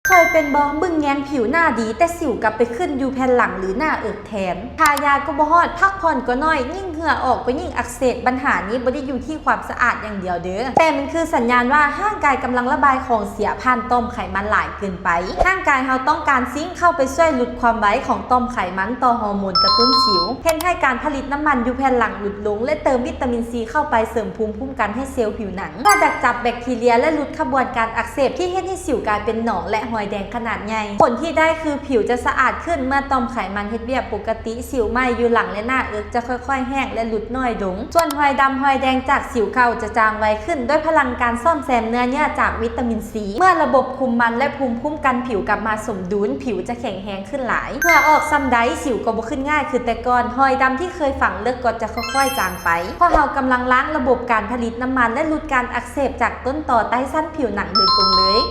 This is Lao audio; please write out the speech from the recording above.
ເຄີຍເປັນບໍ່? ເບິ່ງແຍງຜິວໜ້າດີ ແຕ່ສິວກັບໄປຂຶ້ນຢູ່ແຜ່ນຫຼັງ ຫຼື ໜ້າເອິກແທນ. ທາຢາກໍບໍ່ຮອດ, ພັກຜ່ອນກໍໜ້ອຍ, ຍິ່ງເຫື່ອອອກກໍຍິ່ງອັກເສບ. ບັນຫານີ້ບໍ່ໄດ້ຢູ່ທີ່ຄວາມສະອາດຢ່າງດຽວເດີ້, ແຕ່ມັນຄືສັນຍານວ່າຮ່າງກາຍກຳລັງລະບາຍຂອງເສຍຜ່ານຕ່ອມໄຂມັນຫຼາຍເກີນໄປ. ຮ່າງກາຍເຮົາຕ້ອງການຊິງເຂົ້າໄປຊ່ວຍຫຼຸດຄວາມໄວຂອງຕ່ອມໄຂມັນຕໍ່ຮອລໂມນກະຕຸ້ນສິວ, ເຮັດໃຫ້ການຜະລິດນ້ຳມັນຢູ່ແຜ່ນຫຼັງຫຼຸດລົງ ແລະ ເຕີມວິຕາມິນຊີເຂົ້າໄປເສີມພູມ ກັນໃຫ້ເຊວຜິວໜັງ ເພື່ອດັກຈັບແບັກທີເຣຍ ແລະ ຫຼຸດຂະບວນການອັກເສບທີ່ເຮັດໃຫ້ສິວກາຍເປັນໜອງ ແລະ ຮອຍແດງຂະໜາດໃຫຍ່. ຜົນທີ່ໄດ້ຄືຜິວຈະສະອາດຂຶ້ນເມື່ອຕ່ອມໄຂມັນເຮັດວຽກປົກກະຕິ, ສິວໃໝ່ຢູ່ຫຼັງ ແລະ ໜ້າເອິກຈະຄ່ອຍໆແຫ້ງ ແລະ ຫຼຸດໜ້ອຍລົງ, ສ່ວນຮອຍດຳຮອຍແດງຈາກສິວເກົ່າຈະຈາງໄວຂຶ້ນ ດ້ວຍພະລັງການສ້ອມແຊມເນື້ອເຍື່ອຈາກວິຕາມິນຊີ. ເມື່ອລະບົບຄຸມມັນ ແລະ ພູມຄຸ້ມກັນຜິວກັບມາສົມດຸນ, ຜິວຈະແຂງແຮງຂຶ້ນຫຼາຍ. ເຫື່ອອອກສ່ຳໃດ, ສິວກໍບໍ່ຂຶ້ນງ່າຍຄືແຕ່ກ່ອນ. ຮອຍດຳທີ່ເຄີຍຝັງເລິກກໍຈະຄ່ອຍໆຈາງໄປ, ເພາະເຮົາກຳລັງລ້າງລະບົບການຜະລິດນ້ຳມັນ ແລະ ຫຼຸດການອັກເສບຈາກຕົ້ນຕໍໃຕ້ຊັ້ນຜິວໜັງໂດຍກົງເລີຍ.